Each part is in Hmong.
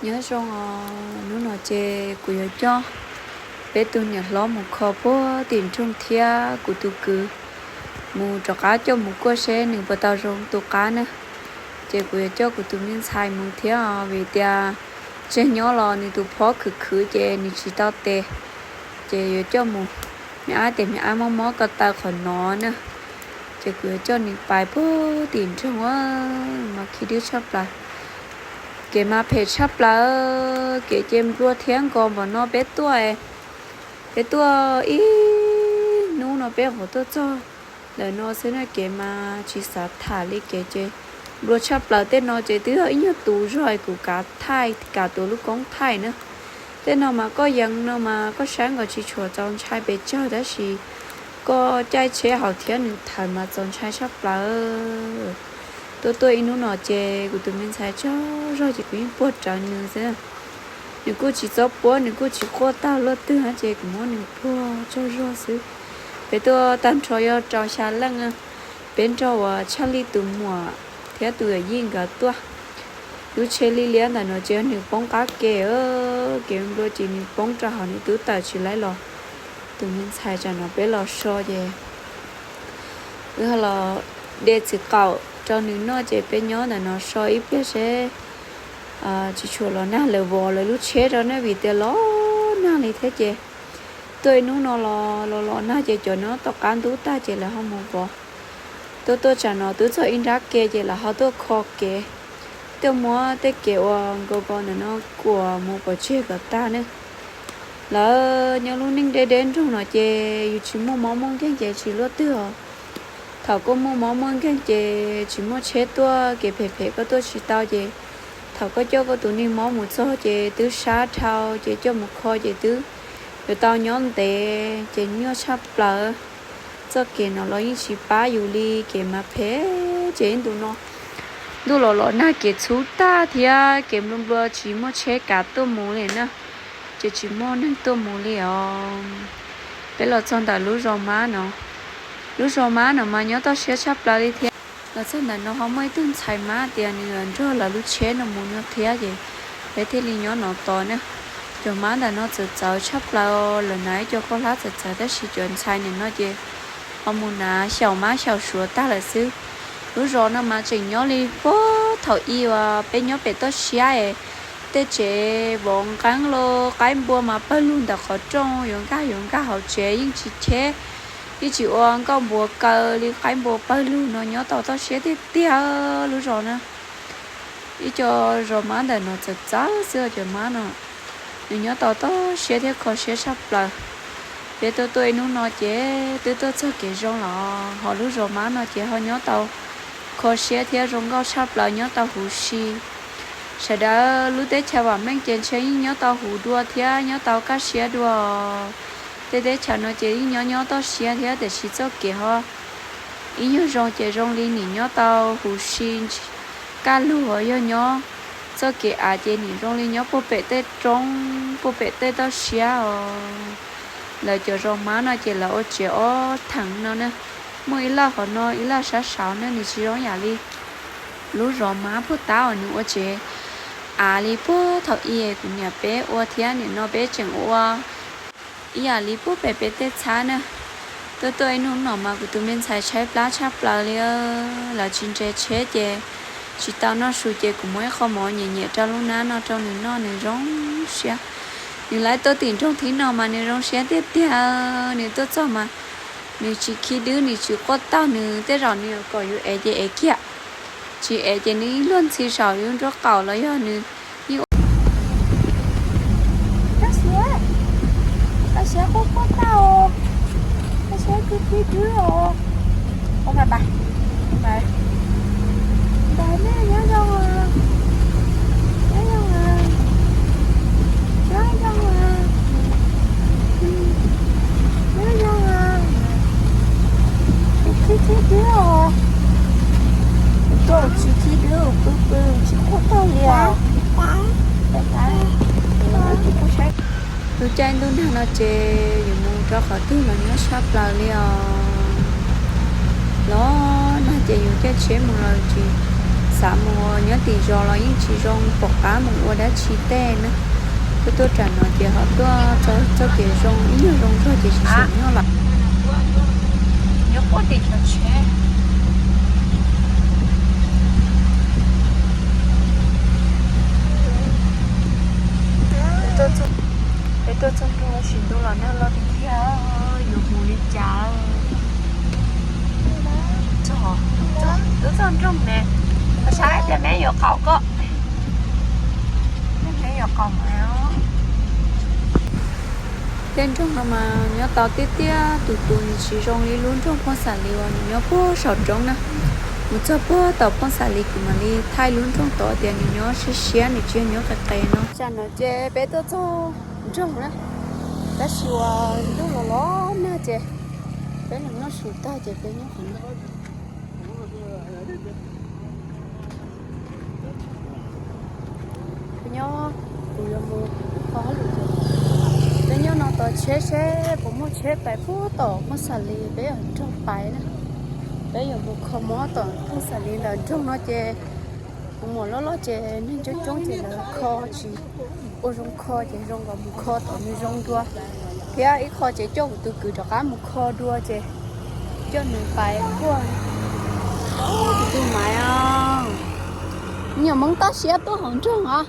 Nyob zoo os, hnub no ces kuv yuav coj peb tus niam hlob mus kho puag tim nroog thiab kuv tus kwv mus rov qab coj mus kuaj seb nws puas tau zoo tu qab na. Ces kuv yuav coj kuv tus me ntxhais mus thiab os, vim tias tseg nyob los nws tus phob khwv khwv ces nws tsis tau tes. Ces yuav coj mus, me ab tes me ab mob mob ko taw qhov no na. Ces kuv yuav coj nws pais puag tim nroog, mas khib dwb tshaj plaws. Kev mas phem tshaj plaws, kev ces nplua thiab nkos npaum no peb tuaj, peb tuaj ib hnub no peb nyuam qhuav tuaj txog lawm no xwb na, kev mas tsis xav tham li, kev ces nplua tshaj plaws. Tej no ces twb yog ib nyuag tus zog kuv kav thaij, kav tuav lub koob thaij na. Tej no mas koj yees no mas koj saib nkaus tsis tshua txaus ntshai pes tsawg, tab sis koj caij tsheb hauv thiab nws thawv mas txaus ntshai tshaj plaws. Tuaj tuaj ib hnub no ces kuv tus me ntxhais tsaug zog ces kuv yeej puag rawv nws xwb. Nws kuj tsis txob puab, nws kuj tsis quaj tag luaj twg ces kuv muab nws puag tsaug zog xwb. Peb tuaj tag nrho yog rau xya leej, peb nrog uas Tshaj Lij tus muam thiab tus yawm yij nkawd tuaj. Lub tsheb liab liab ntawm no ces nws poob qab ke, kev nplua ces nws poob rau hauv, nws twb tawm tsis laib los. Tus me ntxhais tsam no peb los so ces wb los de txiv qaum rau nws noj ces peb nyob ntawm no so ib pliag seb tsis tshua los nag lawv vov lawv lub tsheb rau na, vim tias los nag li thiab ces tuaj ib hnub no los los los nag ces cov nyob tom qab ntub tag ces lawv ho mus vov. Tuaj tuaj tsam no twb txog ib nrab ke ces lawv ho tuaj kho kev, tuaj muab tej kev uas nkaus nkaus ntawm no kuam mus pov tseg kom tag ne. Lawv nyob lub neej deb deb nroog no ces yus tsis muaj mob muaj nkeeg ces tsis luaj twg os. Thaum koj muaj mob muaj nkeeg ces tsis muaj tsheb tuaj, kev phem phem koj tuaj tsis tau ces thaum koj coj koj tus neeg mob mus txog ces twb sab dhau ces coj mus kho ces twb yuav tau nyob ntev ces nyuaj tshaj plaws. Txoj kev no los yeej tsis pab yus li, kev mas phem ces ib ntus no ntuj los los nag kev txhub tag thiab kev nplua nplua tsis muaj tsheb kav tuaj mus li na, ces tsis muaj neeg tuaj mus li os. Peb los txog ntawm lub zos Mab no, lub zos Mab no mas nyob toj siab tshaj plaws li thiab. Los txog ntawm no ho muaj ib tug ntxhais Mab tias nws nrog lawv lub tsheb no mus no thiab ces peb thiaj li nyob no tos na. Cov Mab ntawm no txawv txawv tshaj plaws, lawv hnav ib co khaub hlab txawv txawv tab sis cov ntxhais nim no ces ho mus hnav xyaum mab xyaum suav tag lawm xwb. Lub zos no mas tseem nyob li puag thaum ub uas peb nyob pem toj siab es tej tsev vov nqeeb los qaib npua mas pawg lug ntawm qhov rooj, yuav nkag yuav nkag hauv tsev yeej tsis cheb, yeej tsis ua nkauj npua kaw li, qaib npua pawg lug no nyob tau toj siab tiag tiag lub zos na. Ib co zos Mab ntawm no txawv txawv xwb, cov Mab no nws nyob tau toj siab thiab kho siab tshaj plaws. Peb tuaj tuaj ib hnub no ces twb tuaj txog kev zoo los ho lub zos Mab no ces ho nyob tau kho siab thiab zoo nkauj tshaj plaws, nyob tau huv si. Sawv daws lub teb chaws vam meej ces ntshe yeej nyob tau huv dua thiab nyob tau kaj siab dua. Tej teb chaws no ces yeej nyob nyob toj siab thiab tiam sis txoj kev ho ib nyuag zoo ces zoo li nim nyob tau huv si, kaj lug, yog nyob txoj kev av ces nim zoo li nyob puag pem tej roob puag pem tej toj siab os. Lawv cov zos Mab no ces lawv ua tsev ob theem no na, muaj ib laj hov no ib laj sab saud na, nws tsis zoo yam li lub zos Mab puag ta uas nws ua tsev av li puag thaum ub kuv niam peb ua thiab nim no peb tseem ua ib yam li puag pem peb tej txhab na. Tuaj tuaj ib hnub no mas kuv tus me ntxhais tshaib plab tshaj plaws li, lawv tsis nres tsheb ces tsis tau noj su ces kuv muab ib qho mov nyiam nyiam rau lub hnab no rau nws noj, nws zoo siab. Nws lawv tuaj tim nroog thib no mas nws zoo siab tiag tiag, nws tuaj txog mas nws tsis khib dwb, nws tsis quaj taug, nws tej zaum nws kom yus ev ces ev kiag, tsis ev ces nws yeej luag ntxhi saum yus nruab qaum los yog nws yeej ua siab, ua siab quaj quaj taug, ua siab khib dwb os. Ntawd nej nyob zoo, nyob zoo, nyob zoo, nyob zoo, tsis khib dwb os. Tsis khib dwb, pw pw tsis quaj taug li os. Tus caij ntuj nag no ces yus mus rau qhov twg los nyob tshaj plaws li os. Los nag ces yus caij tsheb mus los tsis Xav mus nyob tim zos los yeej tsis zoo pom qab mus ua dab tsi tej na. Tuaj tuaj tsam no ces ho tuaj txog txoj kev zoo ib nyuag zoo zog ces tsis xav nyob lawm. Nyob puag tim cov tsheb. Peb tuaj txog nroog tab sis ntuj los nag loj tiag tiag, yuav mus li cas. Txog, twb txog nroog ne, saib tias meb yuav qaug koj, meb yuav qaug mas. Tej nroog no mas nyob tau tiaj tiaj tus tus nws tsis zoo li lub nroog Phooj Xaim Lis uas nws nyob puag saum roob na. Mus txog puag tom Phooj Xaim Lis kuv mam li thaij lub nroog tod tias nws nyob siab siab nws tsis yog nyob qis qis no. Tsam no ces peb tuaj txog nroog na, tab sis uas ntuj los los nag ces peb los noj su tag ces peb nyob qhov no. Kuv nyob, kuv yuav mus ib qho hauj lwm ces peb nyob no tos tsheb seb puas muaj tsheb pais puag tom Phooj Xaim Lis peb yuav nrog pais na. Peb yuav mus kho mob tom Phooj Xaim Lis ntawm nroog no ces kuv muam loj loj ces neeg coob coob ces lawv kho tsis ua zoo kho ces zoo nkaus mus kho tom nws zoo dua. Thiab ib qho ces coj kuv tus kwv rov qab mus kho dua ces coj nws pais puag tus maiv. Nyuam Hmoob tab siab tuaj hauv nroog os.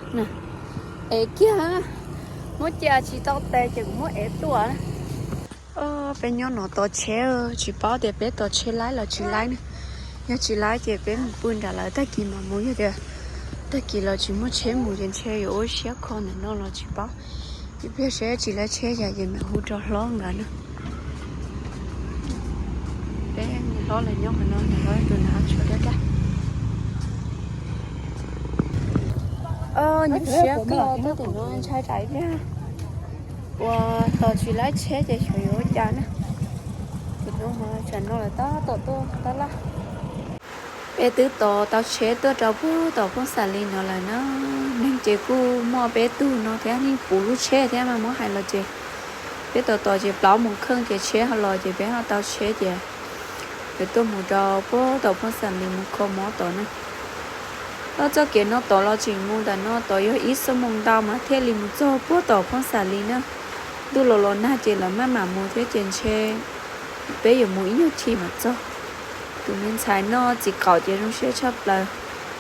Ev kiag, muab cia tsis tau tes ces kuv muab ev tuaj. Peb nyob no tos tsheb, tsis paub tias peb tos tsheb laib los tsis laib ne. Yog tsis laib ces peb mus pw nram lawv tag kis mam mus, yog tias tag kis los tsis muaj tsheb mus ces ntshe yuav ua siab kho ntawm no los tsis paub. Ib pliag seb tsis laib tsheb yam ces mam hu rau hlob nkawd na. Peb niam hlob lawv nyob qhov no, niam hlob tus hnav tsho dab dab. Nyuaj siab kawg, tuaj tim no ntshai tsam ib pliag uas tos tsis laib tsheb ces xyov yuav ua cas na. Tim no mas tsam no lawv tab tom tuaj tab laj. Peb twb tos tau tsheb tuaj rau puag tom Phooj Xaim Lis no lawm na. Neeg ces kuj muaj peb tug no thiab, yeej puv lub tsheb thiab mas muab hais los ces peb tos tos ces plaub moos kheej ces tsheb ho los ces peb ho tau tsheb ces peb tuaj mus rau puag tom Phooj Xaim Lis mus kho mob tod na. Txoj kev no tod los tseem mus ntawm no tod yog ib xuab moos ntau mas thiaj li mus txog puag tom Phooj Xaim Lis na. Ntuj los los nag ces lawv maj mam mus thiab ces ntshe peb yuav mus ib nyuag chim mam txog. Tus me ntxhais no txiv qaum ces zoo siab tshaj plaws.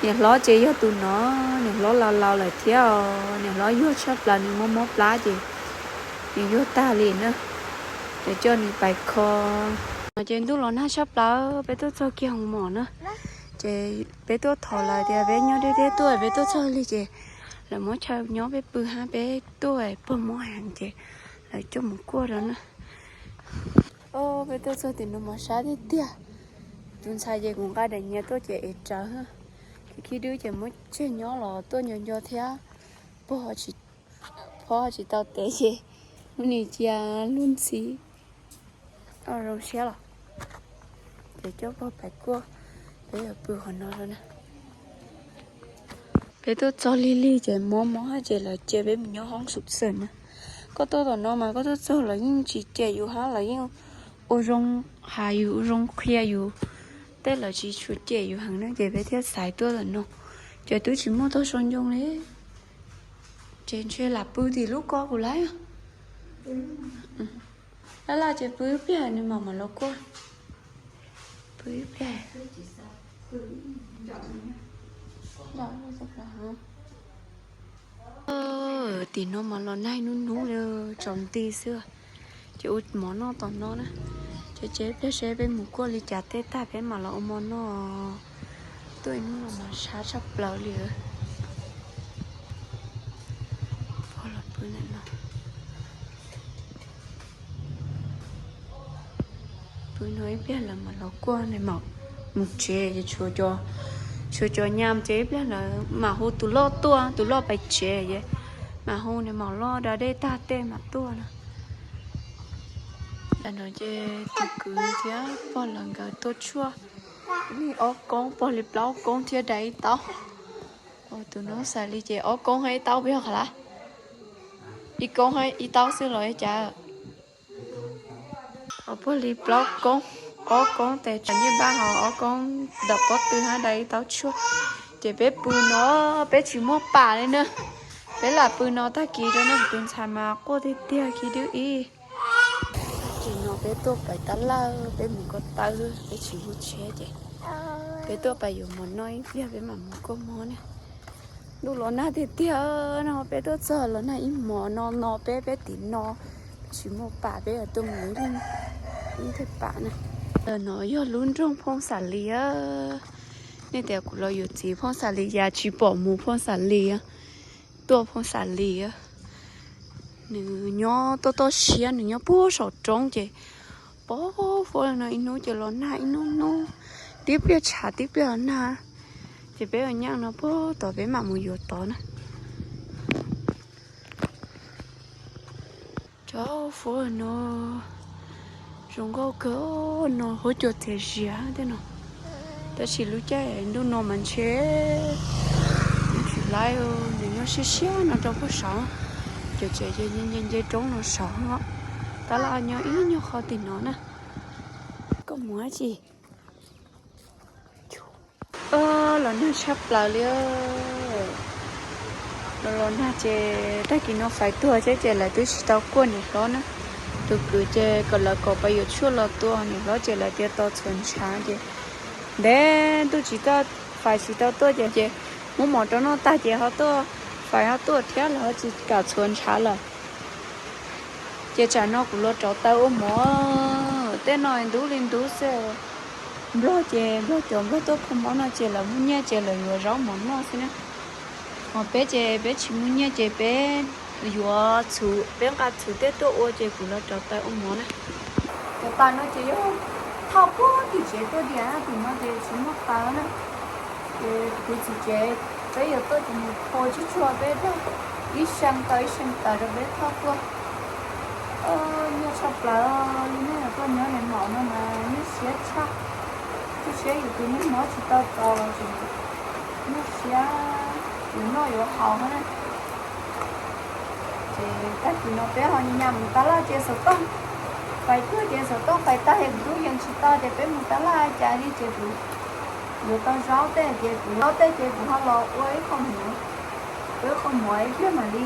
Niam hlob ces yog tus no, niam hlob laus laus lawm thiab os, niam hlob yuag tshaj plaws, nws mob mob plab ces nws yuag tag li na. Ces coj nws pais kho. No ces ntuj los nag tshaj plaws, peb tuaj txog kiag hoos mom na. Ces peb tuaj thov lawv tias peb nyob deb deb tuaj, peb tuaj txog li ces lawv muab chaw nyob peb pw hab peb tuaj pog mob heev ces lawv coj mus kuaj rau na. Peb tuaj txog tim no mas sab tiag tiag. Tus ntxhais ces kuv nqa daim nyiav tuaj ces ev rawv. Ces khib dwb ces muab tseg nyob los tuaj nco nco thiab. Pog, pog tsis tau tev ces muab nws cia luag ntxhi. Zoo siab los ces coj pog pais kuaj, peb yuav pw qhov no na. Peb tuaj txog lig lig ces mob mob hab ces lawv cia peb mus nyob hoob xum xwm na. Koj tuaj tom no mas koj tuaj txog los yeej tsis cem yus hab los yeej ua zoo hais yus, ua zoo qhia yus, tej lawv tsis tshua cem yus heev na ces peb thiaj xaiv tuaj tom no. Ces twb tsis muaj tog sau ncoo li. Ces ntshe lam pw tim lub ko kuv laib. Laj laj ces pw ib pliag nws mam mam los kuaj. Pw ib pliag. Tim no mas los nag hnub hnub li tsaus nti xwb. Ces ua mov noj tom no na. Ces cia ib pliag seb peb mus kuaj li cas tej tag peb mam los ua mov noj. Tuaj ib hnub no mas sab tshaj plaws li. Pog los pw ntawm no. Pw no ib pliag lawv mam los kuaj ne, mam mus tsev ces tshuav cov nyam ces ib pliag lawv mam hu tus loj tuaj, tus loj pais tsev ces mam hu nws mam loj da dej tag tej mam tuaj na. Tam no ces tus kwv thiab pog lawv nkawd tua tshuaj li ob koob, pog li plaub koob thiab dai ib taub. Tus no xav li ces ob koob hab ib taub puas yog qhov lawm? Ib koob hab ib taub xwb los li cas? Pog li plaub koob, ob koob tes tsam ncej npab ho ob koob ntawm pob tw hab dai ib taub tshuaj. Ces peb pw no, peb tsis muaj pam li na. Peb lam pw no tag kis rau no, tus ntxhais mas quaj tiag tiag kiag dub ib. Tag kis no peb tuaj pais tab laj, peb mus ko taw, peb tsis mus tsheb ces peb tuaj pais yuav mov noj ib pliag peb mam mus kua muag na. Ntuj los nag tiag tiag no, peb tuaj txog los nag ib hmos no, no peb, peb tim no, peb tsis muaj pam, peb yuav tuaj mus ib thaj pam na. Ntawm no yog lub nroog Phooj Xav Lis. Nej tias kuv los yuav txiv Phooj Xav Lis, yam tsis pom mus Phooj Xav Lis, tuaj Phooj Xav Lis. Nws nyob toj toj siab, nws nyob puag saum roob ces pov fuab li no, ib hnub ces los nag ib hnub hnub, tib pliag tshav tib pliag los nag. Ces peb ua nyeej no puag tod, peb mam mus yuav tod na. Cov fuab no zoo nkauj kawg no, huab cua txias zias tej no. Tab sis lub caij ntuj no mas ntshe nws tsis laib, nws nyob siab siab no rau puag saud. Cov tsev ces nce nce roob no saud no, tab laj nyob ib nyuag qhov tim no na. Koj mus dab tsi? Los nag tshaj plaws li. Los los nag ces tag kis no fais tuag thiab ces lawv twb tsis tau kuaj niam hlob na. Tus kwv ces kom lawv kom pab yuav tshuaj los tua niam hlob ces lawv tias tos txhuav ntshav ces ntev ntuj tsis tau, fais tsis tau tuaj ces, ces muab mov rau noj tag ces ho tuaj, fais ho tuaj thiab los ho tsis kam txhuav ntshav lawm. Ces tsam no kuv los rauv taws ua mov, tej no ntub li ntub xwb. Nplog ces nplog cov nplog tuaj kho mob no ces lawv muaj nyiaj ces lawv yuav zaub mov noj xwb na. Ho peb ces peb tsis muaj nyiaj ces peb yuav txhuv, peb nqa txhuv tej tuaj ua ces kuv los rauv taws ua mov na. Cov taws no ces yuav thauj puag tim tsev tuaj tiag, tim no ces tsis muaj taws na. Ces kuv txiv tsev peb yuav tuaj ces nws kho tsuag tsuag peb rau ib seem taws ib seem taws rau peb thauj tuaj. Nyuaj tshaj plaws li, nej tuaj nyob niam maum no mas nyuaj siab tshaj. Nyuaj siab yus tus niag mob tsis tau txaus los tseem nyuaj siab yuav noj yuav haus na. Ces tag kis no peb ho nyas mus tab laj ces xov tooj fais tuag ces xov tooj fais tag es kuv tub yees tsis tau ces peb mus tab laj cas li ces kuv yuav tau zaub tej ces kuv zaub tej ces kuv ho los ua ib qho mov, ua ib qho mov ib pliag mam li,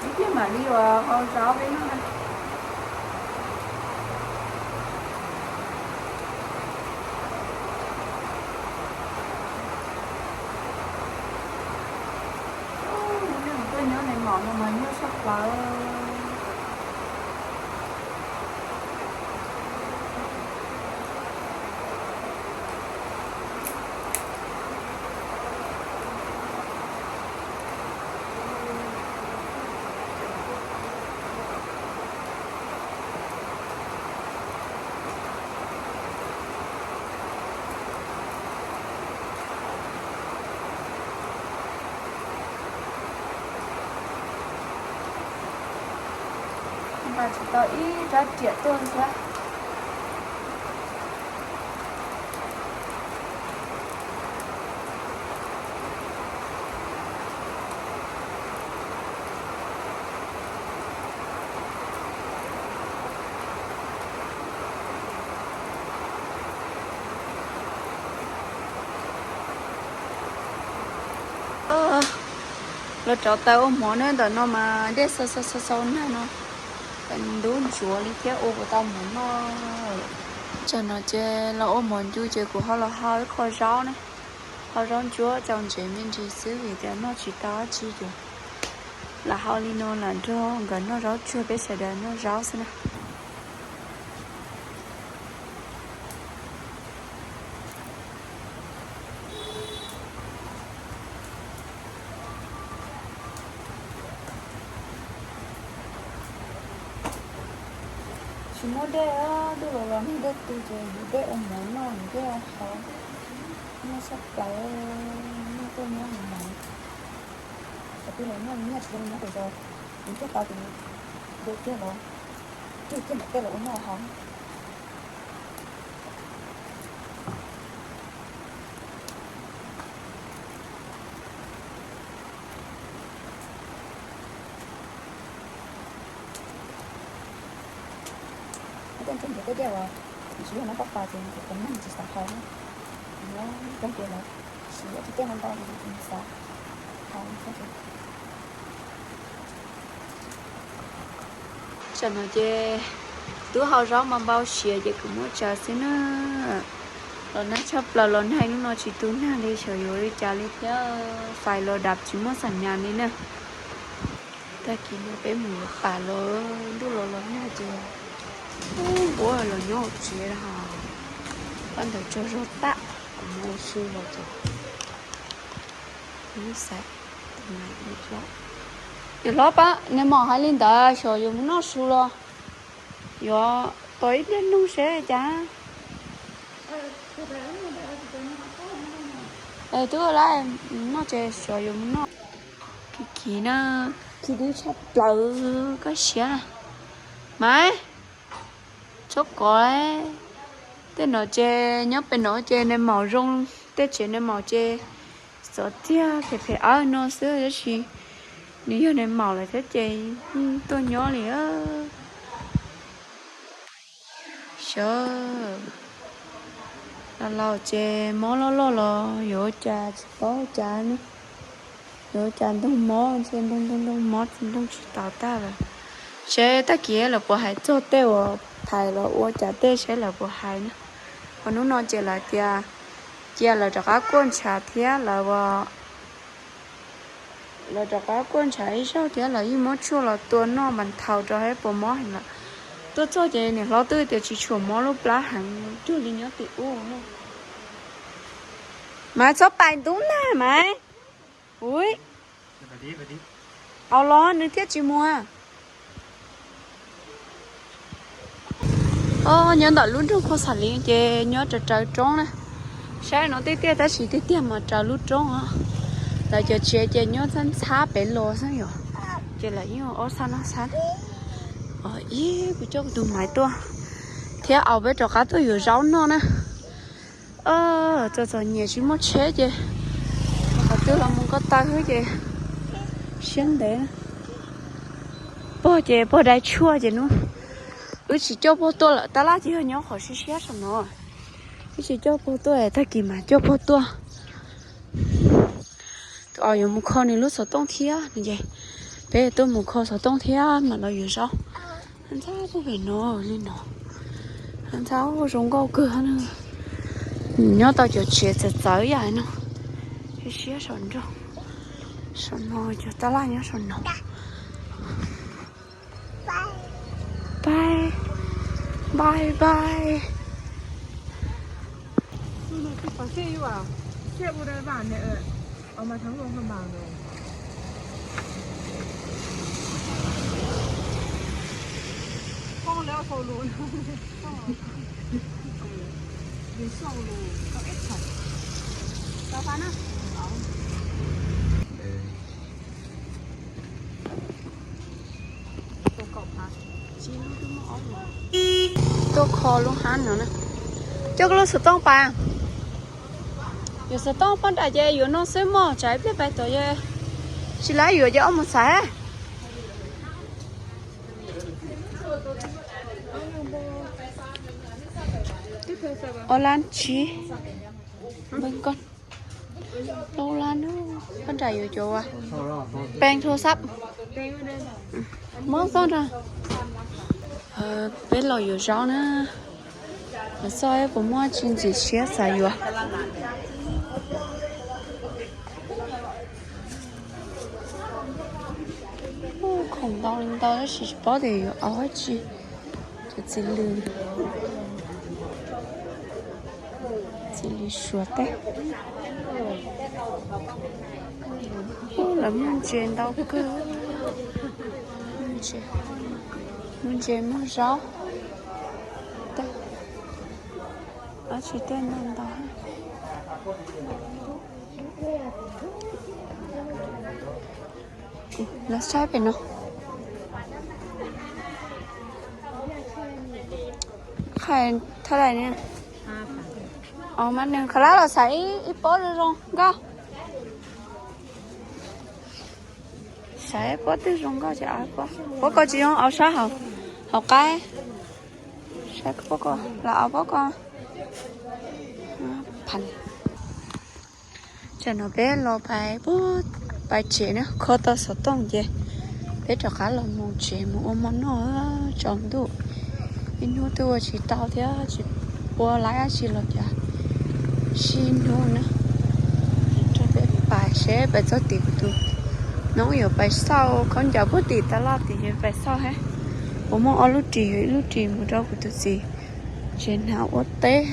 ib pliag mam li uas ho zaub peb noj na. Tuaj nyob niam maum no mas nyuaj tshaj plaws. Nqa tsis tau ib rab riam tuaj xwb. Los rauv taws ua mov na, ntawm no mas dej xau xau xau xau nag no, ntub ntsuav li thiab ua puas tau mov noj. Tsam no ces los ua mov ncu ces kuv ho los hau ib qho zaub na, hau zaub ntsuab txaus ntsev me ntsis xwb vim tias noj tsis tau dab tsi ces lam hau li no lam nrog nkawd noj zaub tsuag peb sawv daws noj zaub xwb na. Tsis muaj dej, ntuj los los nag dej tu ces yus dej ua mov noj yus dej ua haus, nyuaj tshaj plaws, nyuaj tuaj nyob niam maum. Qhov twg los nyuaj, nyiaj tsis zoo nyob pes zos, nws tuaj tau ces nws dua kiag los, cug kiag nram tej los ua noj haus. Tej ntsuag ntsuag tej dej uas tsis yog nab pab pas ces nws kuj nag tsis xav haus na. Cov tias lawv siv ib tej no ntau li xav hais. Tam no ces twb hau zaub mas npau siav ces kuv muab tsaws xwb na. Los nag tshaj plaws los nag hnub no tsis tu nag li, xyov yuav li cas li thiab, fais los dam tsis muaj xam nyas li na. Tag kis no peb mus yuav pam los ntuj los los nag ces ub nquav los nyob hauv tsev ho. Pab ntawd tsaug zog tag, kuv mus ua su los ces xav. Niam hlob pab, nws mam hais li ntawd xyov yuav mus noj su los yuav tos ib pliag nug seb cas. Twb ua lawm, noj ces xyov yuav mus noj. Kiv kiv na, kiv dub tshaj plaws, koj siav na. Maiv, txhob kov. Tej no ces nyob pem no ces nws maum zoo, tej tsev nws maum ces txov txiag phem phem awb no xwb, tab sis nws yog nws maum lawm thiab ces tuaj nyob li. Xyov, laus laus ces mob loj loj los yuav ua cas tsis paub ua cas ne. Yuav ua cas ntoog mob, ntshe ntoog ntoog ntoog mob ntoog tsis tau tag lawm. Seb tag kis lawv puas hais txog tej uas phais los ua cas tej seb lawv puas hais na. Ho hnub no ces lawv tias cia lawv rov qab kuaj ntshav thiab lawv lawv rov qab kuaj ntshav ib zaug thiab lawv yeej muab tshuaj los tua noj mas nthaus rau seb puas mob heev lawm. Tuaj txog ces niam hlob twb tias tsis tshua mob lub plab heev cuag li nyob tim ub no. Maiv, txhob pais ntub na Maiv. Ui, au los nws thiaj tsis muag. Nyob ntawm lub nroog Phoo Xam Lis ces nyob raws raws roob na. Saib no tiaj tiaj tab sis tiag tiag mas raws lub roob os. Lawv cov tsev ces nyob ntxhab ntxhab pem los xwb yom. Ces lawv yeej ua ob xab no xab. Ib, kuv coj kuv tus Maiv tuaj thiab, au peb rov qab tuaj yuav zaub noj na. Txom txom nyem tsis muaj tsheb ces qhov twg los mus ko taw xwb ces siab ntev. Pog ces pog dai tshuaj ces hnub wb tsis coj pog tuaj lawm, tab laj ces yog nyob qhov siab siab saum no. Wb tsis coj pog tuaj, tag kis mas coj pog tuaj. Tus os yuav mus kho nws lub xov tooj thiab no ces peb tuaj mus kho xov tooj thiab mam los yuav zaub. Ntxhab puag pem no li no, ntxhab zoo nkauj kawg. Nyob tau cov tsev txawv txawv yam no, siab siab saum nroog. Saum no cov tab laj nyob saum no. Bye, bye, bye. Tuaj kho lub hab no na. Coj koj lub xov tooj pas. Yuav xov tooj poj nram ces yuav no xwb mog, tsam ib pliag pais tod tsis laib yuav ces ob mus xaiv. Ob lab tsib. Lub lab no poj nram yuav cov ua peev thua xab. Muab xoj nrog peb los yuav zaub na. Los xoj puas muaj tsis ntxim siab xav yuav. Khoom ntau li ntau tab sis tsis paub tias yuav ua dab tsi. Cov txiv lws, txiv lws Suav teb. Lawv muaj ntses ntau kawg. Muaj ntses, muaj zaub, dab tsi tej ntau ntau. Los saib pem no. Qhov thaj lais ne? Mas nws khav lab los xaiv ib pob zoo zoo nkauj. Xaiv pob twg zoo nkauj ces pob ko tsis zoo, au sab hauv, hauv qaib. Sab pob ko los au pob ko. Phav. No peb los pais, pais tsev na, kho tau xov tooj ces peb rov qab los mus tsev mus ua hmo noj tsaus ntuj. Ib hnub twb ua tsis tau thiab tsis ua laiv dab tsi los cas sib hnub na. Rau peb pais seb pais txog tim kuv tus noob yuav pais xauj khaub ncaws puag tim tas laj tim yuav pais xauj hab. Kuv muaj ob lub ris, ib lub ris mus rau kuv tus txiv tsev hnav ua teb.